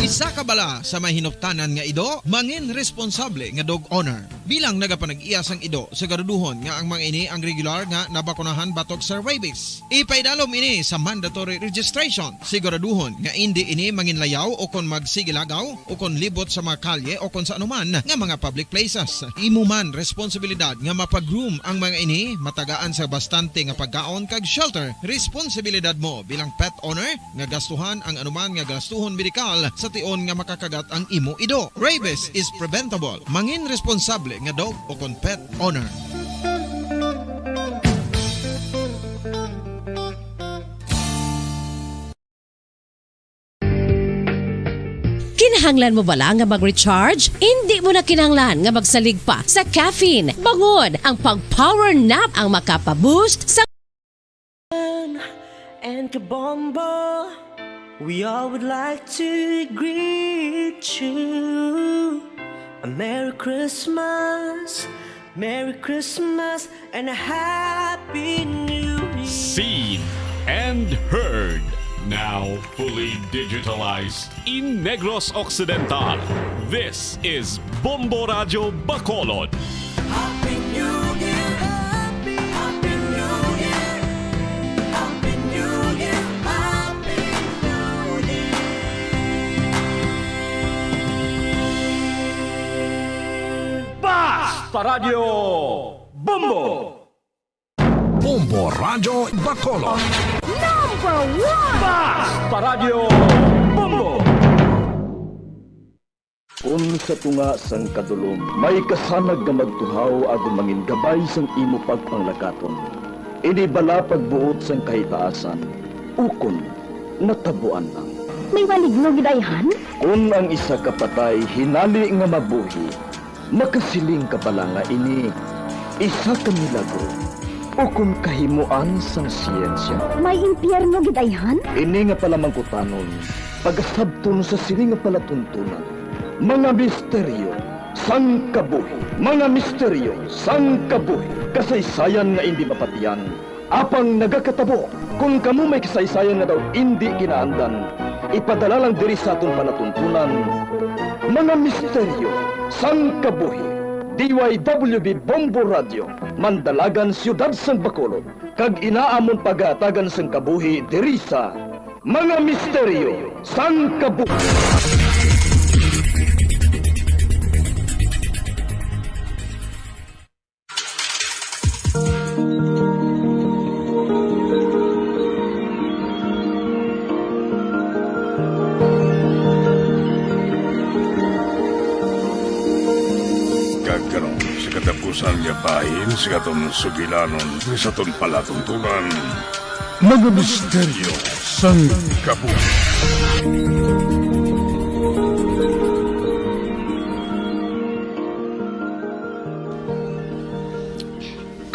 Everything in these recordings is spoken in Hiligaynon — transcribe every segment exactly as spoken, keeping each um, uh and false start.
Isa ka bala sa may hinuptanan nga ido, mangin responsable nga dog owner. Bilang nagapanag-iya sang ido, siguraduhon nga ang mga ini ang regular nga nabakunahan batok sa rabies. Ipaidalom ini sa mandatory registration. Siguraduhon nga indi ini manginlayaw o kon magsigilagaw o kon libot sa mga kalye o kon sa anuman nga mga public places. Imo man responsibilidad nga mapag-groom ang mga ini, matagaan sa bastante nga pagkaon kag shelter. Responsibilidad mo bilang pet owner nga gastuhan ang anuman nga gastuhon medikal sa tion nga makakagat ang imo ido. Rabies is preventable. Mangin responsable nga dog o kon pet owner. Kinahanglan mo bala nga mag-recharge? Indi mo na kinahanglan nga magsalig pa sa caffeine. Bangod, ang pag-power nap ang makapa-boost sa And Kabombo, we all would like to greet you a Merry Christmas, Merry Christmas, and a Happy New Year. Seen and heard, now fully digitalized in Negros Occidental. This is Bombo Radyo Bacolod. Happy New Year! Happy, Happy New Year! Happy New Year! Happy New Year! Basta Radyo Bombo! Bombo Radyo Bacolod. Number one! Basta Radyo Bombo! Kon sa tunga sang kadulom may kasanag nga magtuhaw agud mangin gabay sang imo pagpanglakaton, ini bala pagbuot sang kahitaasan, ukon natabuan lang. May maligno gid ayhan? Kon ang isa ka patay hinali nga mabuhi, makasiling ka bala nga ini isa ka milagro ukon kahimuan sang siyensya? May impyerno gid ayhan? Ini nga palamangkutanon pagasabton sa sini nga palatuntunan, mga misteryo sang kabuhi, mga misteryo sang kabuhi, kasaysayan nga indi mapatiyan, apang nagakatabo. Kon kamo may kasaysayan nga daw indi kinaandan, ipadala lang diri sa aton palatuntunan, mga misteryo sang kabuhi. D Y W B Bombo Radio, Mandalagan, Siyudad sang Bacolod, kag ina amon pagahatagan sang kabuhi diri sa Mga Misteryo sang Kabuhi. Kag karon, sa katapusan nga bahin sa aton sugilanon, sa aton palatuntunan, mga misteryo sang kabuhi.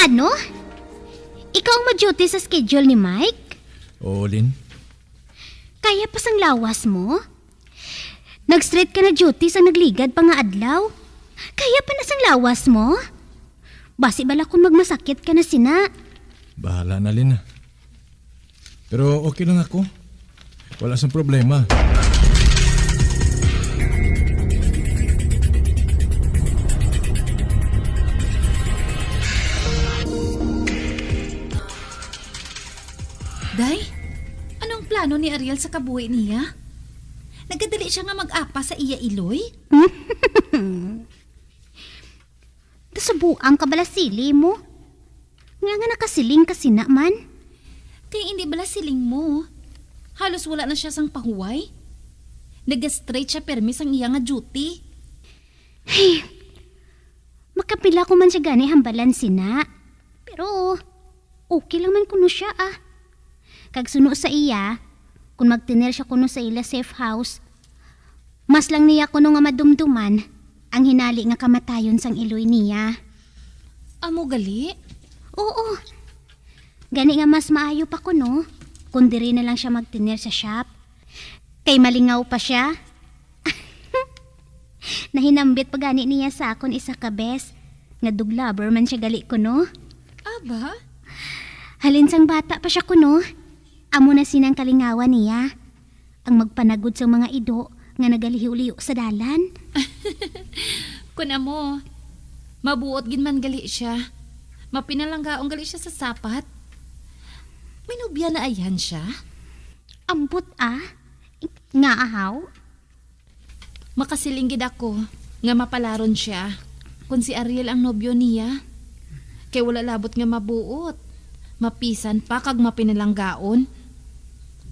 Ano? Ikaw ang ma-duty sa schedule ni Mike? Oo, Lin. Kaya pa sang lawas mo? Nag-straight ka na duty sang nagligad pa nga adlaw. Kaya pa na sang lawas mo? Basi bala kon magmasakit ka na sina. Bahala na, Lin, ah. Pero okay lang ako. Wala sang problema. Day, anong plano ni Ariel sa kabuhi niya? Nagadali siya nga mag-apa sa iya iloy? Nasubuan ka bala sili mo? Nga nga nakasiling ka sina man? Kay indi bala siling mo, halos wala na siya sang pahuway. Nag-straight siya permi sang iya nga duty. Hey, makapila ko man siya gani hambalan sina. Pero okay lang man kuno siya, ah. Kag suno sa iya, kon magtener siya kuno sa ila safe house, mas lang niya kuno nga madumduman ang hinali nga kamatayon sang iloy niya. Amo gali? Oo. Gani nga mas maayo pa kuno kon diri na lang siya magtener sa shop. Kay malingaw pa siya. Nahinambit pa gani niya sa akon isa ka bes nga dog lover man siya gali kuno. Aba? Halin sang bata pa siya kuno, amo na sinang kalingawan niya. Ang magpanagod sang mga ido nga nagaliho-liho sa dalan. Kun amo, mabuot gid man gali siya. Mapinalanggaon gali siya sa sapat. May nobya na ayhan siya? Ambot, ah. Nga ahaw? Makasiling gid ako nga mapalaron siya kon si Ariel ang nobyo niya. Kay wala labot nga mabuot, mapisan pa kag mapinalanggaon.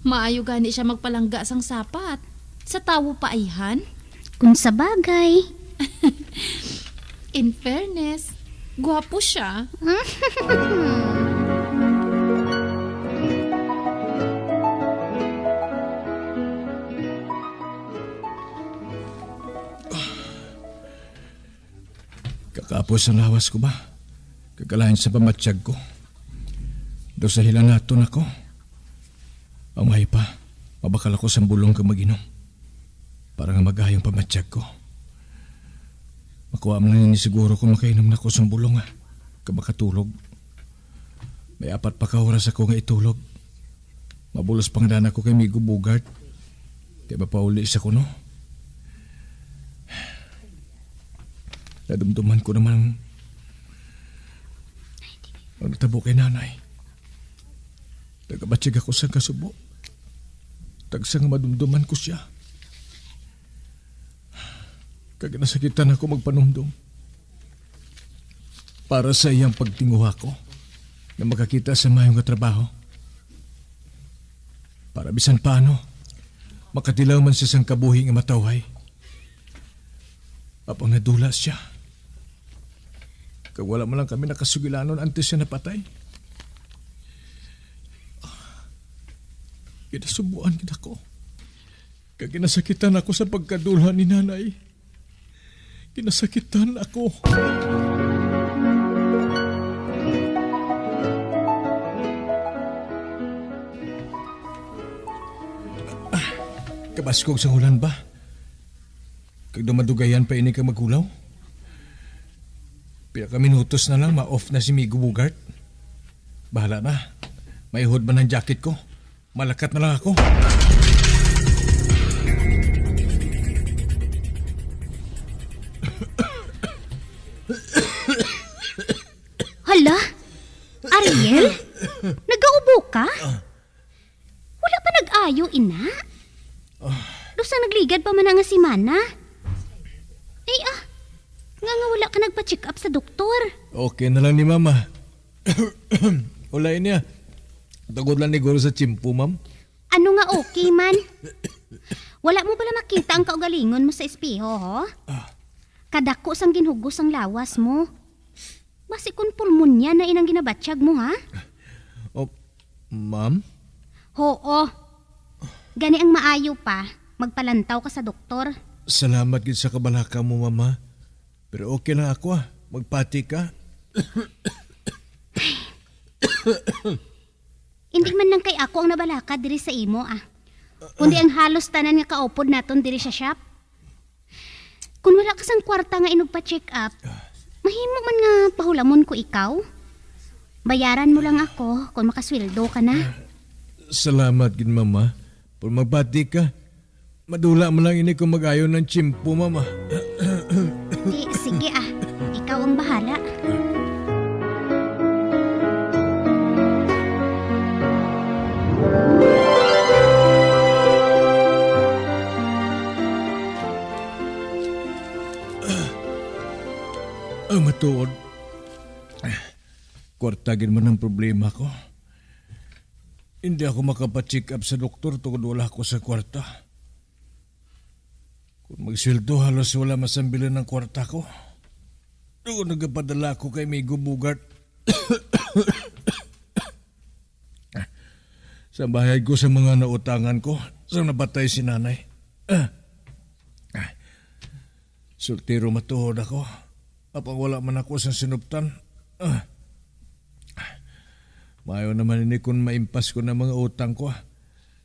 Maayo gani siya magpalangga sang sapat sa tawo pa ayhan. Kung sa bagay. In fairness, gwapo siya. Kakapos ang lawas ko ba? Kagalain sa pamatyag ko. Daw sa hilanaton ako. Ang mahi pa, mabakal ako sang bulong kag mag-inom. Para nga mag-ayong pamatyag ko. Makuha man lang ni siguro kung makainom na ko sang bulong, ah. Kag makatulog. May apat pa ka oras ako nga itulog. Mabulos pa nga daan ako kay Migo Bugart. Kay mapauli sa kuno. Nadumduman ko naman ang natabo kay nanay. Nagabatyag ako sa kasubo. Tagsa nga madumduman ko siya. Kag nasakitan ako magpanumdom para sa iyang pagtinguha ko nga makakita sa mayo nga trabaho. Para bisan paano, makatilaw man siya sang kabuhi nga matawhay. Apang nadula siya. Kag wala man lang kami nakasugilanon antes siya napatay. Ginasubuan gid ako. Kag ginasakitan ako sa pagkadula ni nanay. Ginasakitan ako. Ah, kabaskog sa ulan ba? Kag dumadugayan pa ini ka maghulaw? Pila ka minutos na lang, ma-off na si Migo Bugart. Bahala na. May hud man ang jacket ko. Malakat na lang ako. Hala? Ariel? Nagaubo ka? Wala pa nag-ayo, ina? Daw sa nagligad pa man na nga semana. Ay, ah. Nga nga wala ka nagpa-check up sa doktor? Okay na lang ni Mama. Wala niya. Tungod lang ni guro sa tiyempo, ma'am. Ano nga okay man? Wala mo bala makita ang kaugalingon mo sa espeho, ho? Ah. Kadako sang ginhugos ang lawas mo. Basi kun pulmonya na inang ginabatyag mo, ha? Oh, ma'am? Hoo. Gani ang maayo pa, magpalantaw ka sa doktor. Salamat gid sa kabalaka mo, mama. Pero okay lang ako, ah. Magpati ka. Hindi man lang kay ako ang nabalaka diri sa imo, ah. Kundi ang halos tanan nga kaupod naton diri sa shop. Kung wala ka sang kwarta nga inugpa-check up, mahimo man nga pahulamon ko ikaw. Bayaran mo lang ako kung makasweldo ka na. Salamat gid, mama. Pero magbati ka. Madula man lang ini kung mag-ayo ng tiyempo, mama. Di, sige ah. Ikaw ang bahala. Ang matuod, kwarta gid man ang problema ko. Hindi ako makapa-check up sa doktor tungod wala ako sa kwarta. Kung magsweldo, halos wala masambilan ang kwarta ko. Doon nagapadala ako kay Migo Bugart. Sa bayad ko sa mga nautangan ko, sa napatay si nanay. Ah. Ah. Soltero matuod ako. Apang wala man ako sa sinuptan. Ah. Maayo naman ini kung maimpas ko na mga utang ko, ah.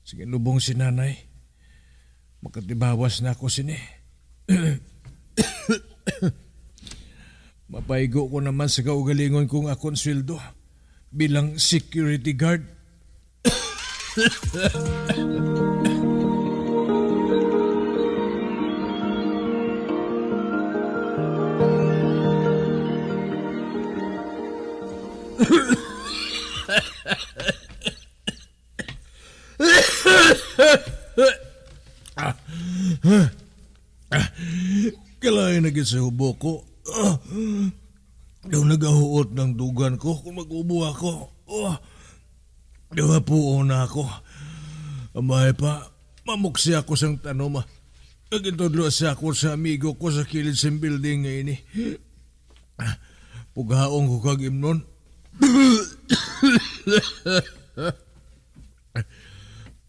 Sige, lubong si nanay. Makatibawas na ako sini. Mapaigo ko naman sa kaugalingon kong akon sweldo bilang security guard. Ah, ah, kalain na gid sa hubo ko. Ah, daw nagahuot ng dugan ko kung mag-ubo ako. Ah, daw hapuon na ako. Amay pa, mamuksi ako sang tanom, ah. Nagintudlo siya ako sa amigo ko sa kilid sing building nga ini. Pughaon ko kag imnon.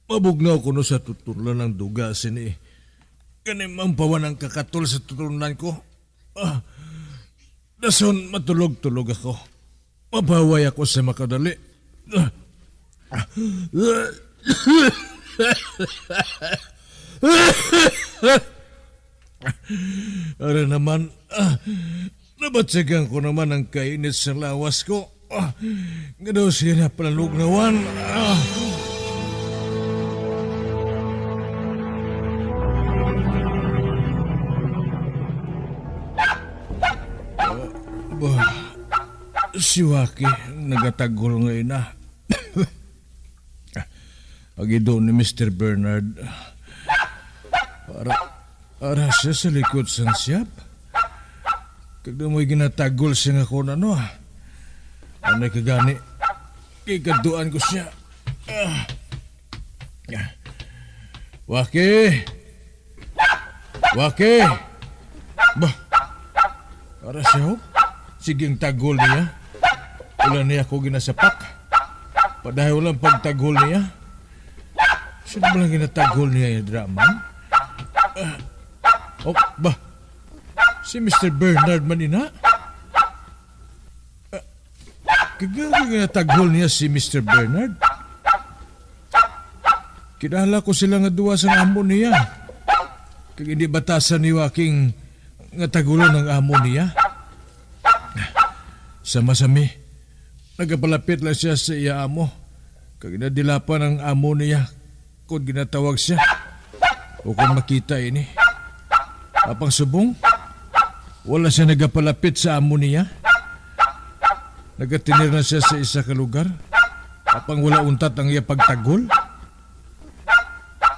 Mabugnaw kuno sa tutunlan ang duga sini. Kani man pawan ang kakatol sa tutunlan ko. Ah, dason matulog-tulog ako. Mapaway ako sa makadali. Ah. Ara naman, ah, nabatyagan ko naman ang kainit sa lawas ko. Ah, nga daw siya na panalugnawan. Ah. Ah, bah, si Waki ang nagatagol nga ina. Agido ni Mister Bernard. Ara, ara siya sa likod sang siyap. Kag na mo'y ginatagol siya nga kung ano, ah. Anay ka gani. Kay kaduan ko siya. Ah. Waki! Waki! Bah! Ara siya, oh. Sige ang tagol niya. Wala niya ako ginasapak. Padayon lang pagtagol niya. Sino ba lang ginatagol niya yung drama? Ah. Oh, bah! Si Mister Bernard man ina? Ah, kag ngaa ginatagol niya si Mister Bernard? Kilala ko sila nga duha sang amo niya. Kag hindi batasan ni Joaquin nga tagulon ang amo niya. Sama sa mi, nagapalapit lang siya sa iya amo. Kag nadilapan ang amo niya kon ginatawag siya o kon makita ini. Apang subong, wala siya nagapalapit sa amo niya. Nagatinir na siya sa isa ka lugar. Apang wala untat ang iya pagtagol.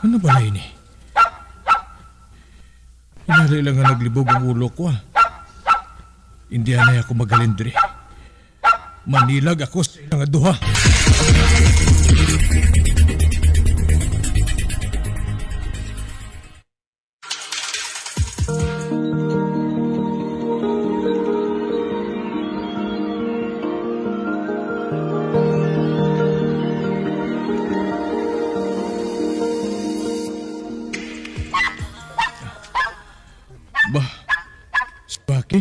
Ano bala ini? Hinali lang nga naglibog ang ulo ko, ah. Hindi anay ako magalindri. Manilag ako sa ilang duha. Bah, si Baki,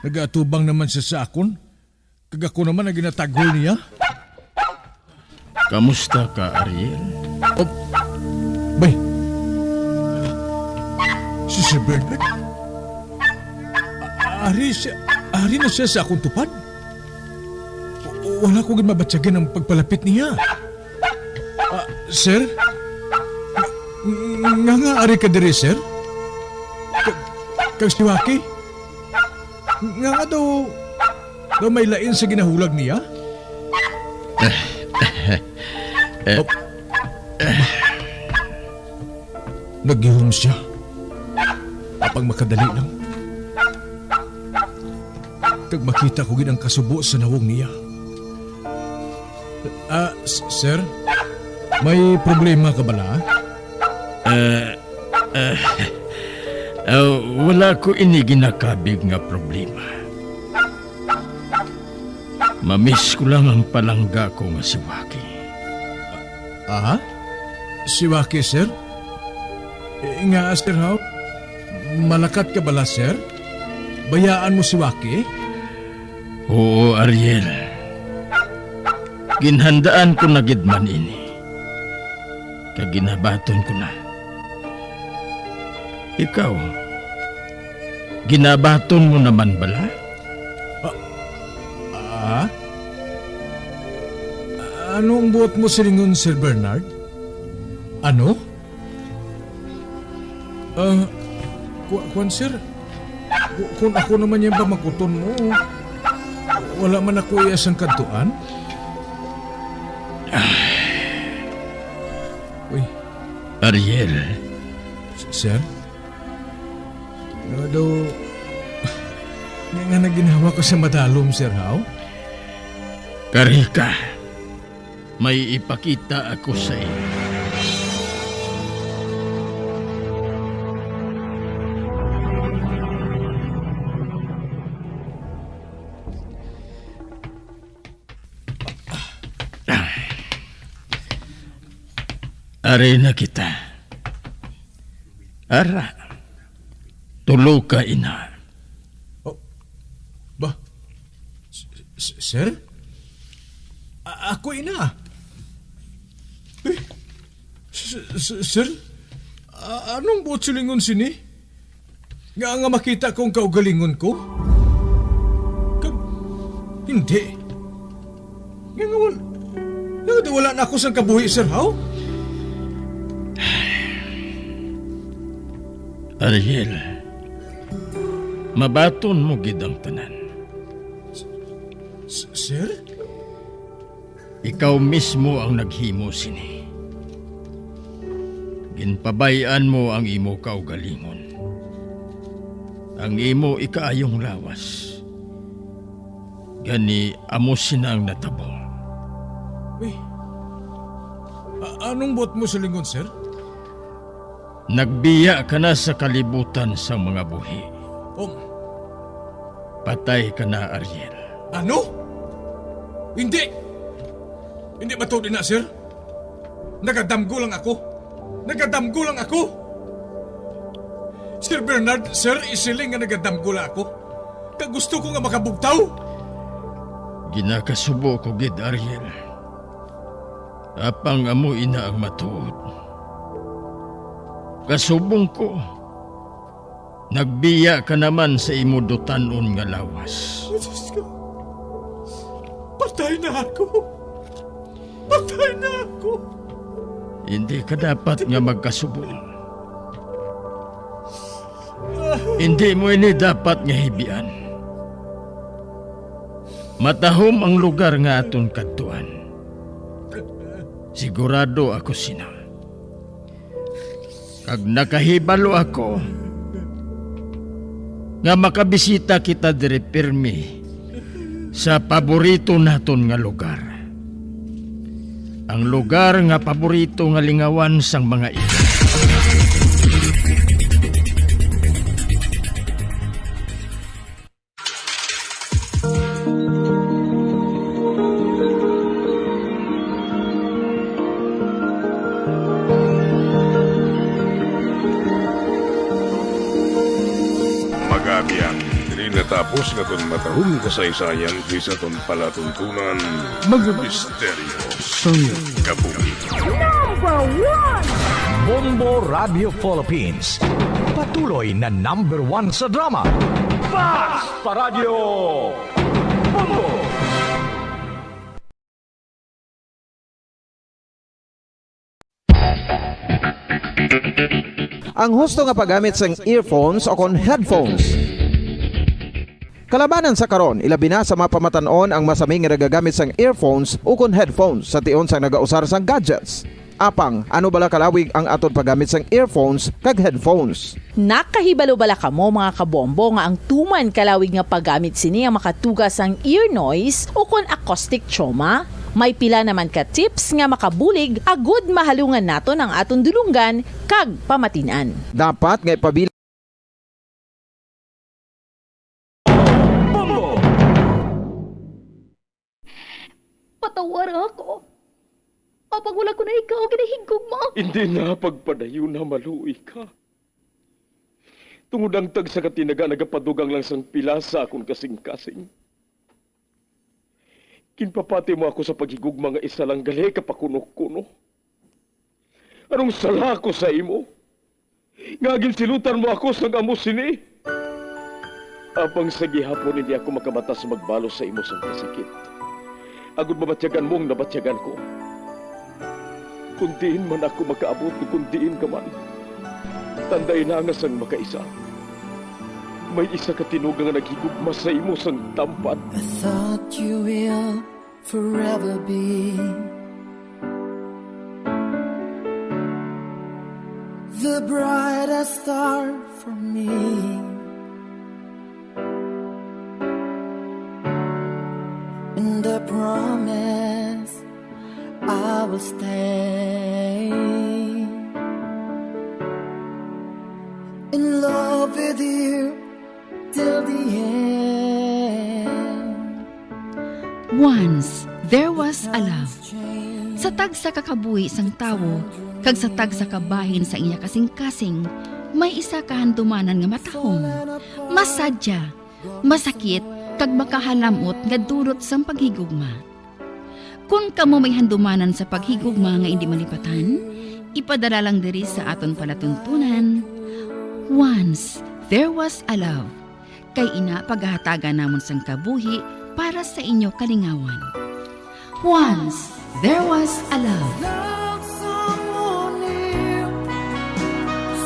nagaatubang naman siya sa akon. Kag ako naman ang ginatagol niya. Kamusta ka, Ariel? Oh, bay. Si Sir Bernard? A-, ari siya, ari na siya sa akong tupad? W-, wala ko gid mabatyagan ang pagpalapit niya. Ah, sir? Nga, nga ari ka diri, sir? Ka-, kag si Waki? Nga nga daw, daw may lain sa ginahulag niya? Eh, Op. Naggihom siya. Apang makadali lang. Kag makita ko gid ang kasubo sa nawong niya. Ah, s-, sir? May problema ka bala? Eh, eh, ah, wala ko ini ginakabig nga problema. Mamiss ko lang ang palangga ko nga si Waki. Ah? Si Waki, sir? Eh, nga, sir, how? Malakat ka bala, sir? Bayaan mo si Waki? Oo, Ariel. Ginhandaan ko na gid man ini. Kag ginabaton ko na. Ikaw, ginabaton mo naman bala? Ah, ah? Ano ang buot mo silingon, Sir Bernard? Ano? Ah, ku-, kuwan, sir. Ku-, kung ako naman yung pamakuton mo, Wala man ako iya sang kadtuan. Uy. Ariel. S-, sir? Ano daw, nga, nga naginhawa ko sa madalom, Sir Hao? Kari ka. May ipakita ako sa imo. Ari na kita. Ara, tulo ka ina. Oh, ba? S-, s-, sir? A-, ako ina. Eh, s-, s-, sir? A-, anong buot silingon sini? Nga, nga makita ko ang kaugalingon ko? Kag, hindi. Nga, nga wal-, nga di wala na ako sang kabuhi, Sir Hao? Ariel, mabaton mo gid ang tanan. S-, sir? Ikaw mismo ang naghimo sini. Ginpabay-an mo ang imo kaugalingon, ang imo ikaayong lawas. Gani, amo sina ang natabo. Uy, a-, anong buot mo silingon, sir? Nagbiya ka na sa kalibutan sang mga buhi. Um. Patay ka na, Ariel. Ano? Hindi! Hindi ba to din na, sir? Nagadamgo lang ako. Nagadamgo lang ako. Sir Bernard, sir, isiling nga nagadamgo lang ako. Kag gusto ko nga makabugtaw. Ginakasubo ko gid, Ariel. Apang amo ina ang matuod. Kasubong ko, nagbiya ka naman sa imo dutan-on nga lawas. Diyos ko, patay na ako. Patay na ako. Hindi ka dapat nga magkasubo. Hindi mo ini dapat nga hibian. Matahom ang lugar nga aton kadtuan. Sigurado ako sina. Kag nakahibalo ako nga makabisita kita diri pirmi sa paborito naton nga lugar. Ang lugar nga paborito nga lingawan sang mga ina. Mga abyan, diri natapos nga aton matahom kasaysayan sa aton palatuntunan, Mga Misteryo sang Kabuhi. Number one! Bombo Radio Philippines, patuloy na number one sa drama. Fast Paradyo Bombo! Ang husto nga paggamit sang earphones o kon headphones. Kalabanan sa karon, ilabi na sa mga pamatan-on ang masami nga nagagamit sang earphones o kon headphones sa tion sang nagausar sang gadgets. Apang, ano bala kalawig ang aton paggamit sang earphones kag headphones? Nakahibalo bala kamo, mga kabombo, nga ang tuman kalawig nga paggamit sini ang makatuga sang ear noise o kon acoustic trauma? May pila naman ka tips nga makabulig agud mahalungan naton ang aton dulonggan kag pamatin-an. Dapat nga ipabilin Bombo! Patawara ako. Apang wala ko na ikaw ginahigugma. Hindi na pagpadayon na maluoy ka. Tungod ang tagsa ka tinaga nagapadugang lang sang pila sa akon kasing-kasing. Ginpapati mo ako sa paghigugma nga isa lang gali ka pakuno-kuno. Anong sala ko sa imo? Nga ginsilutan mo ako sang amo sini? Apang sa gihapon hindi ako makabata sa magbalos sa imo sang kasakit, agod mabatyagan mo ang nabatyagan ko. Kon diin man ako makaabot, kon diin ka man, tandai na nga sang makaisa, May isa ka tinuga nga naghigugma sa imo sang tampat. I thought you will forever be the brightest star for me. And I promise I will stay in love with you till the end. Once there was a love. Sa tagsa ka kabuhi sang tawo, kag sa tagsa ka bahin sa iya kasing-kasing, may isa ka handumanan nga matahom, masadya, masakit, kag makahalam-ot nga dulot sang paghigugma. Kon kamo may handumanan sa paghigugma nga indi malipatan, ipadala lang diri sa aton palatuntunan. Once there was a love, kay ina pagahatagan namon sang kabuhi para sa inyo kalingawan. Once there was a love. Love someone new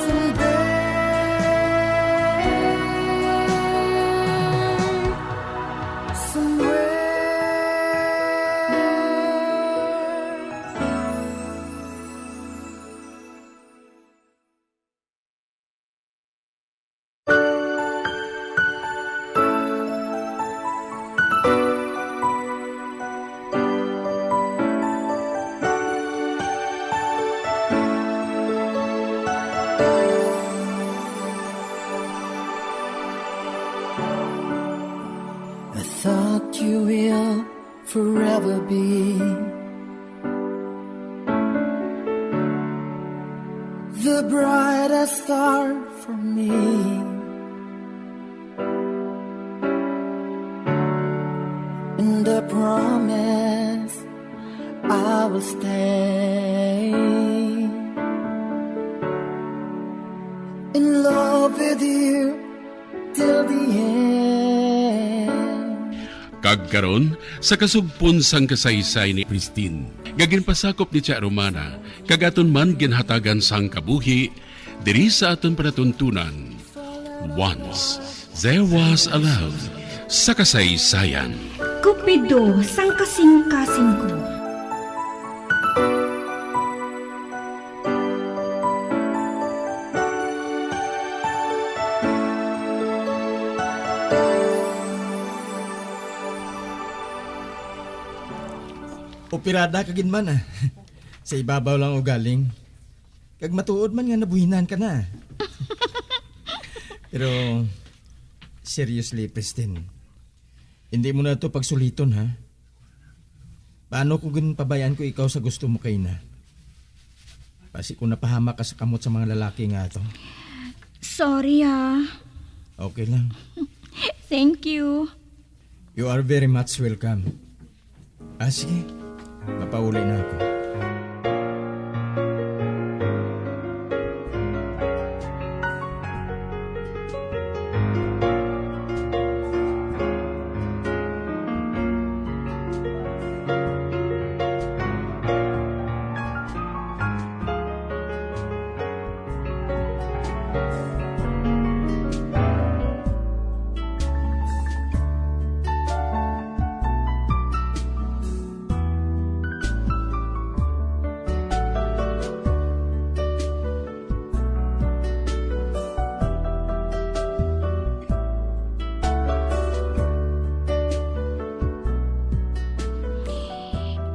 someday, somewhere. I thought you will forever be the brightest star for me. And I promise I will stay in love with you till the end. Kag karon, sa kasugpon sang kasaysay ni Christine, nga ginpasakop ni Tia Romana, kag aton man ginhatagan sang kabuhi, diri sa aton palatuntunan, Once There Was a Love, sa kasaysayan. Kupido sang kasing-kasing ko. Operada ka gid man, ah. Sa ibabaw lang ugaling. Kag matuod man nga nabuhinan ka na. Pero, seriously, Christine, hindi mo na to pagsuliton, ha? Paano kung ginpabayaan ko ikaw sa gusto mo kay na? Basi ko napahamak ka sa kamot sa mga lalaki nga ato. Sorry, ah. Okay lang. Thank you. You are very much welcome. Ah, sige. Mapauli na ako.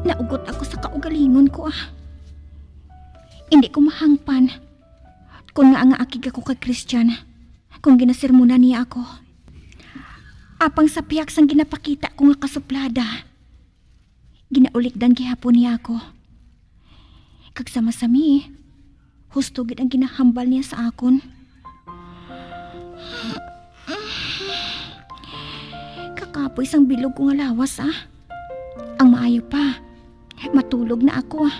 Naugot ako sa kaugalingon ko, ah. Indi ko mahangpan kon ngaa nga akig ako kay Christian, kon ginasermonan niya ako. Apang sa pihak sang ginapakita ko nga kasuplada, ginaulikdan gihapon niya ako. Kag sa masami, husto gid ang ginahambal niya sa akon. Kakapoy sang bilog ko nga lawas, ah. Ang maayo pa, matulog na ako, ah.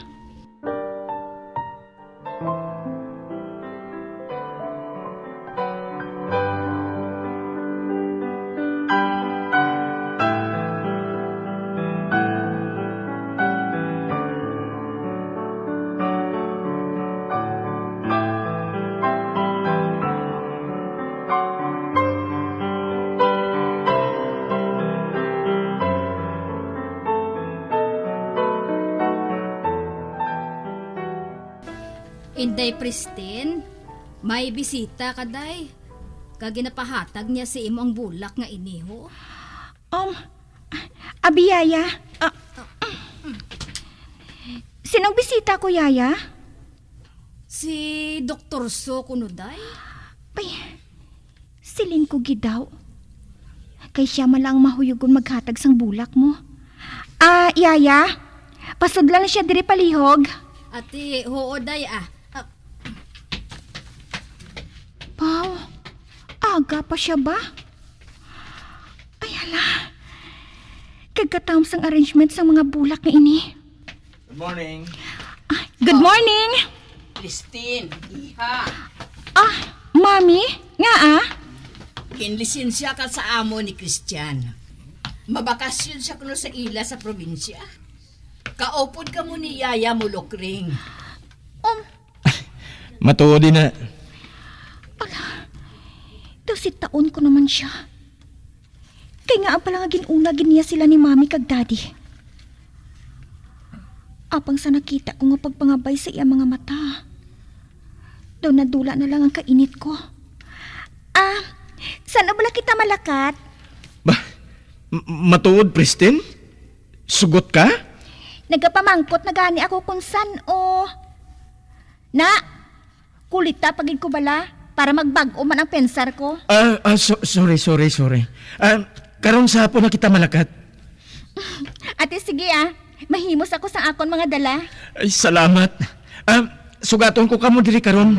Inday Pristine, may bisita ka, day. Kag ginapahatag niya sa imo ang bulak nga ini, ho. Um, abi, Yaya. Ah, sinong bisita ko, Yaya? Si Doktor So kuno, day. Ay, silin ko gid daw. Kay sia man lang ang mahuyogon maghatag sang bulak mo. Ah, Yaya, pasudlan na siya diri palihog. Ati, huo, day, ah. Ah, Pau, aga pa siya ba? Ay, hala. Kagkatam sang arrangement sang mga bulak nga ini. Good morning. Ah, good morning. Christine, iha. Ah, Mami, nga ah? Ginlisensya ka sa amo ni Christian. Mabakasyon siya kuno sa ila sa probinsya. Kaupod ka mo ni Yaya mo, Lukring. Um, Matuod ina. Ala, daw si taon ko naman siya. Kay nga pala nga gin-una gid niya sila ni Mami kag Daddy. Apang sa nakita ko nga pagpangabay sa iya mga mata, daw nadula na lang ang kainit ko. Ah, san-o bala kita malakat? Ba, m- matuod, Pristine? Sugot ka? Nagapamangkot na gani ako kung san-o. Na, kulita pa gid ko bala para magbag-o man ang pensar ko. Ah, ah, so- sorry, sorry, sorry. Ah, karon sa hapon na kita malakat. Ate, sige ah. Mahimos ako sa akon mga dala. Ay, salamat. Ah, sugaton ko kamo diri karon.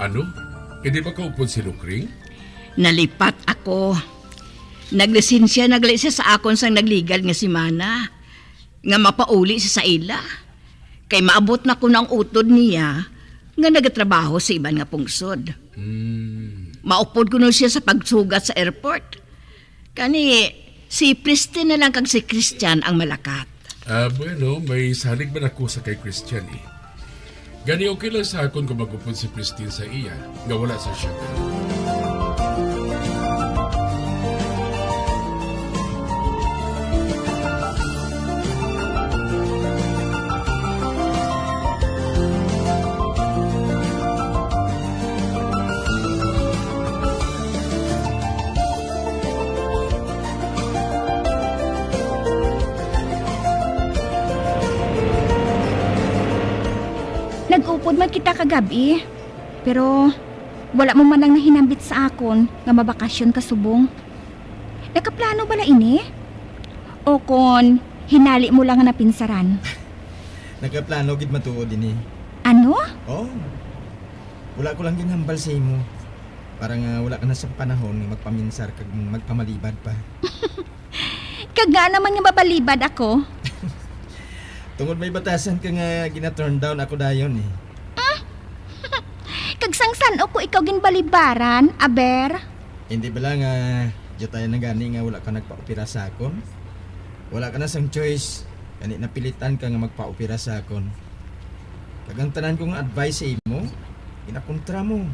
Ano? Hindi ba kaupod si Lukring? Nalipat ako. Naglisensya na gali siya sa akon sang nagligad nga semana nga mapauli siya sa ila. Kay maabot na ko ang utod niya nga nagatrabaho sa iban nga pungsod. Hmm. Maupod kuno siya sa pagsugat sa airport. Kani, si Pristine na lang kag si Christian ang malakat. Ah, bueno, may salig man ako sa kay Christian, eh. Gani, okay lang sa akon kung mag-upod si Pristine sa iya, nga wala sa shuttle. Nag-upod man kita kagab-i, pero wala mo man lang nahinambit sa akon nga mabakasyon ka subong. Nakaplano bala ini? O kon hinali mo lang nga napinsaran? Nakaplano gid matuod ini. Ano? Oh. Wala ko lang ginhambal sa imo. Para nga wala ka na sa panahon nga magpaminsar kag magpamalibad pa. Kag ngaa naman nga mabalibad ako? Tungod may batasan ka nga gina-turn down ako dayon eh. Hmm? Kag sang san-o ko ikaw ginbalibaran, aber? Hindi bala nga diutayan na gani nga wala ka nagpaopera sa akon? Wala ka na sang choice, gani napilitan ka nga magpaopera sa akon. Kag ang tanan ko nga advice sa imo, ginakontra mo.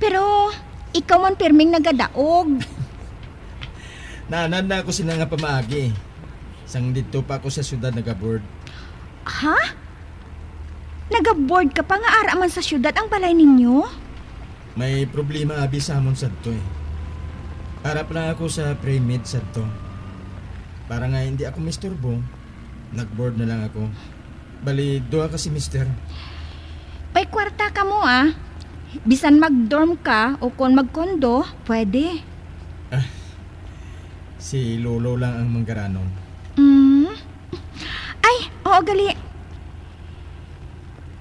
Pero ikaw man pirming nagadaog. Naanad na ako sina nga pamaagi. Sang didto pa ako sa syudad nagaboard. Ha? Nagaboard ka pa nga ara man sa syudad ang balay ninyo? May problema abi sa amon sadto eh. Para pa lang ako sa pre-med sadto. Para nga hindi ako misturbo, nagboard na lang ako. Bali, duha ka semester. May kwarta ka mo, ah. Bisan mag-dorm ka o kon mag-condo, pwede. Ah, si Lolo lang ang manggaranon. Mm. Ay, oo, gali.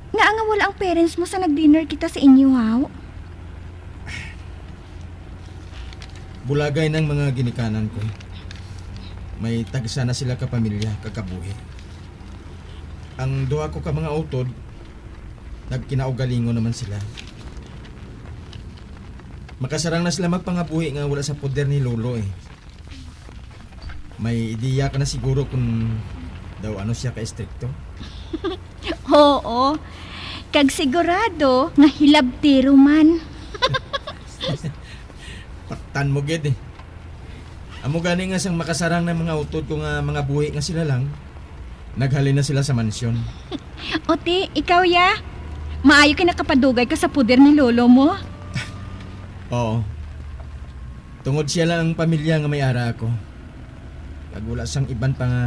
Ngaa nga wala ang parents mo sa nag-dinner kita sa inyo, haw? Bulagay ng mga ginikanan ko. May tagsa na sila ka pamilya kag kabuhi. Ang duha ko ka mga utod, nagkinaugalingon naman sila. Makasarang na sila magpangabuhi nga wala sa poder ni Lolo, eh. May ideya ka na siguro kung daw ano siya ka-estrikto? Oo. Kag sigurado nga hilabtero man. Paktan mo gid, eh. Amo gani nga sang makasarang na mga utod ko nga mga buhi nga sila lang, naghalin na sila sa mansyon. O ti, ikaw, ya? Maayo kay nakapadugay ka sa poder ni lolo mo. Oo. Tungod siya lang ang pamilya nga may ara ako. Kag wala sang iban pa nga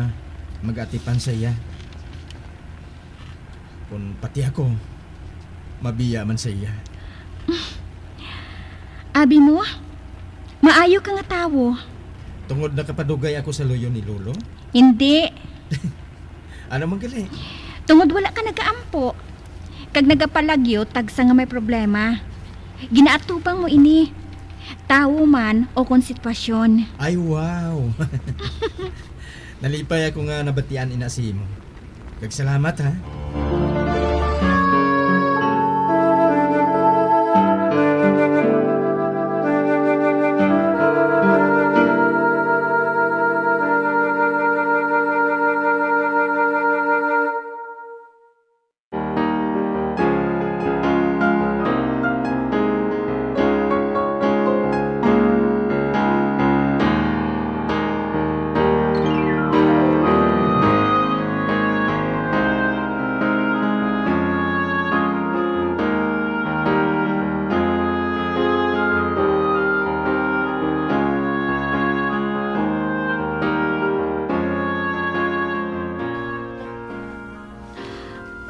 mag-atipan sa iya. Kun pati ako, mabiya man sa iya. Abi mo, maayo ka nga tawo. Tungod nakapadugay ako sa luyo ni Lolo? Hindi. Ano man gali? Tungod wala ka nagaampo, kag nagapalagyo tagsa nga may problema. Ginaatubang mo ini, tawo man o kon sitwasyon. Ay, wow! Nalipay ako nga nabatian ina sa imo. Kag salamat, ha?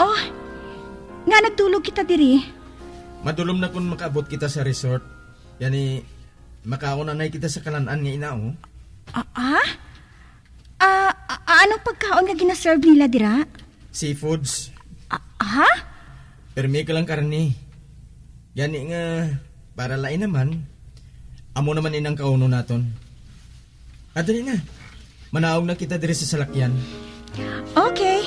Oh, nga nagdulog kita diri. Madulom na kun makaabot kita sa resort. Yani, makaon anay kita sa kalan-an nga ina, oh. Ah, ah? Ah, ah, anong pagkaon nga ginaserve nila dira? Seafoods. Ah, ha? Permi ka lang karne. Gani nga, para lain naman, amo naman inang kaunon naton. Ah, dali na. Manaog na kita diri sa salakyan. Okay.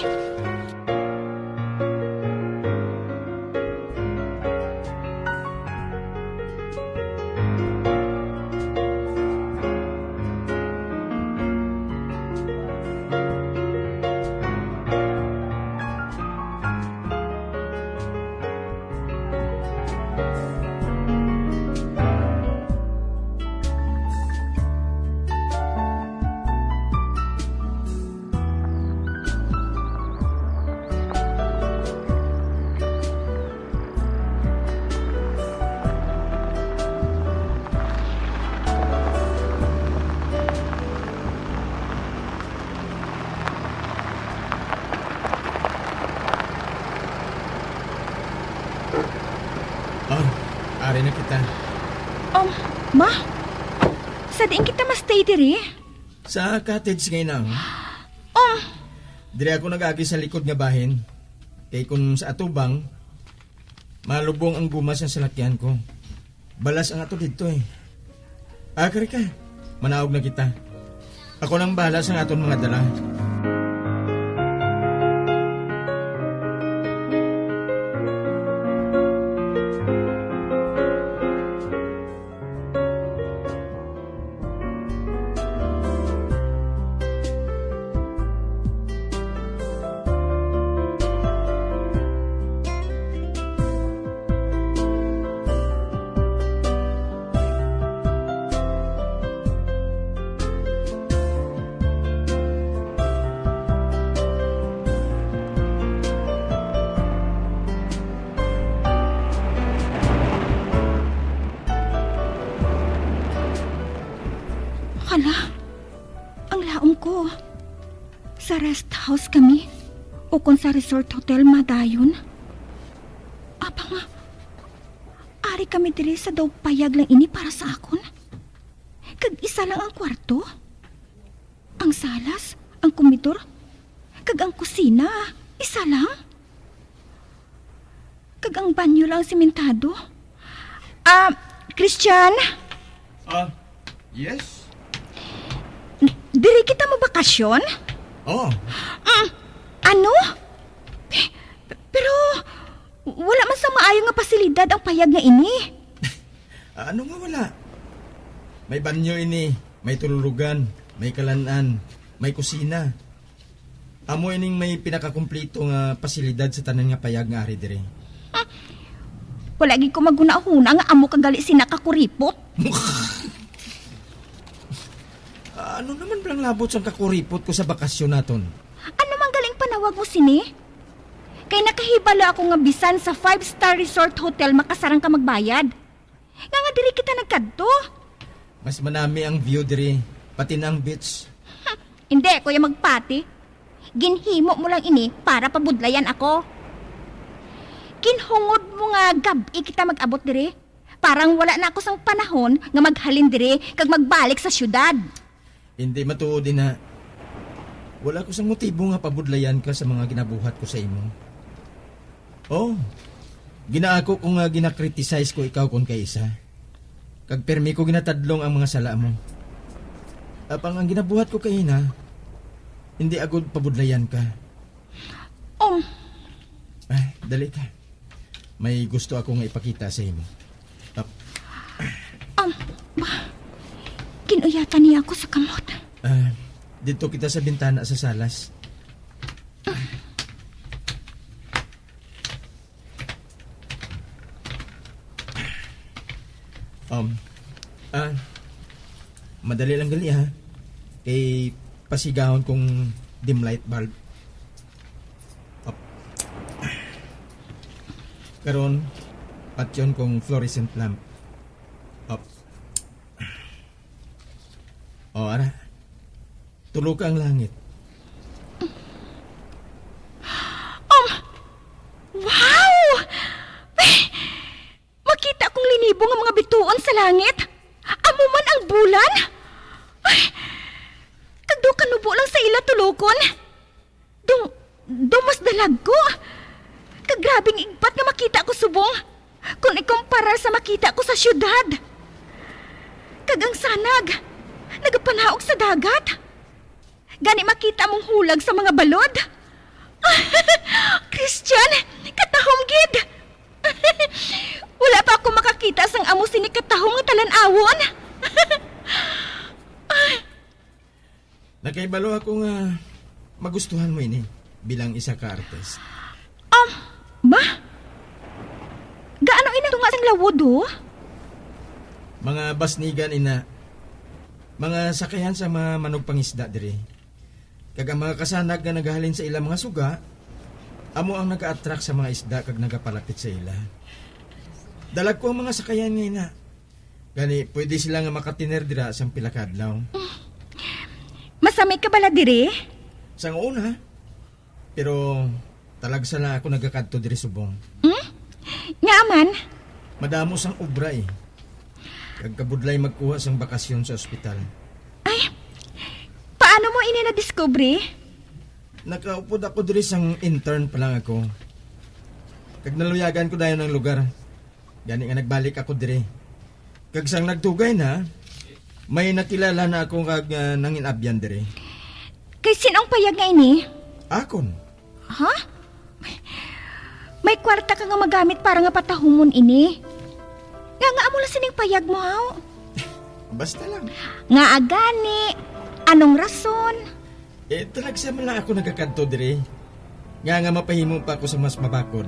Oh, ari na kita. Um, ma? Sa diin kita ma-stay diri? Sa cottage nga ina. Um. Diri ako nag-agi sa likod nga bahin. Kay kung sa atubang, malubong ang guma sa salakyan ko. Balas ang ato didto, eh. Ah, kari ka. Manaog na kita. Ako nang bahala sa aton mga dala. Hala, ang laom ko. Sa rest house kami, ukon sa resort hotel madayon. Apang, ari kami diri sa daw payag lang ini para sa akon. Kag isa lang ang kwarto. Ang salas, ang komedor, kag ang kusina, isa lang. Kag ang banyo lang simentado. Ah, Christian? Ah, yes? N-, Diri kita mabakasyon? Oh. Mm, ano? Pe-, pero wala man sa maayo nga pasilidad ang payag nga ini. Ano nga wala? May banyo ini, may tululugan, may kalan-an, may kusina. Amo ining may pinakakumpleto nga pasilidad sa tanan nga payag nga ari diri. Hmm. Wala gid ko maghunahuna nga amo ka gali sina ka kuripot. Ano naman bang labot sang kakuripot ko sa bakasyon naton? Ano man galing panawag mo sini? Kay nakahibalo ako nga bisan sa five-star resort hotel makasarang ka magbayad. Nga nga diri kita nagkadto. Mas manami ang view diri, pati na ang beach. Hmm, hindi, Kuya Magpati. Ginhimo mo lang ini para pabudlayan ako. Ginhungod mo nga gab-i kita mag-abot diri. Parang wala na ako sang panahon nga maghalin diri kag magbalik sa syudad. Hindi matuod ina. Wala ko sang motibo nga pabudlayan ka sa mga ginabuhat ko sa imo. Oh, ginaako ko nga gina-criticize ko ikaw kon kay isa. Kag pirmi ko ginatadlong ang mga sala mo. Apang ang ginabuhat ko kay ina, hindi agud pabudlayan ka. Um. Ah, dali ka. May gusto ako nga ipakita sa imo. Ap- Um, ba? Kinuyatan niya ako sa kamot. Ah, dito kita sa bintana sa salas. Um, ah, madali lang gali ha. Kay pasigahon kong dim light bulb. Up. Karon, patyon kong fluorescent lamp. Up. O, ara. Tulo ka ang langit. Um, wow! Makita kong linibo nga mga bituon sa langit. Amo man ang bulan. Ay, kag daw kanubo lang sa ila tulokon. Daw, daw mas dalag ko. Kag grabing igpat nga makita ko subong kon ikumpara sa makita ko sa siyudad. Kag ang sanag nagapanaog sa dagat. Gani makita mong hulag sa mga balod. Christian, katahom gid. Wala pa ako makakita sang amo sini katahom nga talan-awon. Nakahibalo ako nga magustuhan mo ini bilang isa ka artist. Um, ba? Gaano ina tunga sang lawod, oh? Mga basnigan ina. Mga sakayan sa mga manugpangisda diri. Kag ang mga kasanag nga nagahalin sa ila mga suga, amo ang nag-a-attract sa mga isda kag nagapalapit sa ila. Dalagko ang mga sakayan nga ina. Gani, pwede sila nga makatiner dira sang pila ka adlaw. Masamay ka bala diri? Sang una, pero talagsa lang ako nagakadto diri subong. Hmm? Ngaa man? Madamo sang obra eh. Kag kabudlay magkuha sang bakasyon sa ospital. Ay, paano mo ini nadiskubre? Nakaupod ako diri sang intern pa lang ako. Kag naluyagan ko dayon ang lugar. Gani nga nagbalik ako diri. Kag sang nagtugay na, may nakilala na ako kag, ah, nangin-abyan diri. Kay sin-o ang payag nga ini? Akon. Ha? May kwarta ka nga magamit para nga patahumon ini. Nga, nga amo lang sining payag mo, haw? Basta lang. Nga agani, anong rason? Eh, talagsa man lang ako nagakadto diri. Nga, nga mapahimo pa ako sa mas mabakod.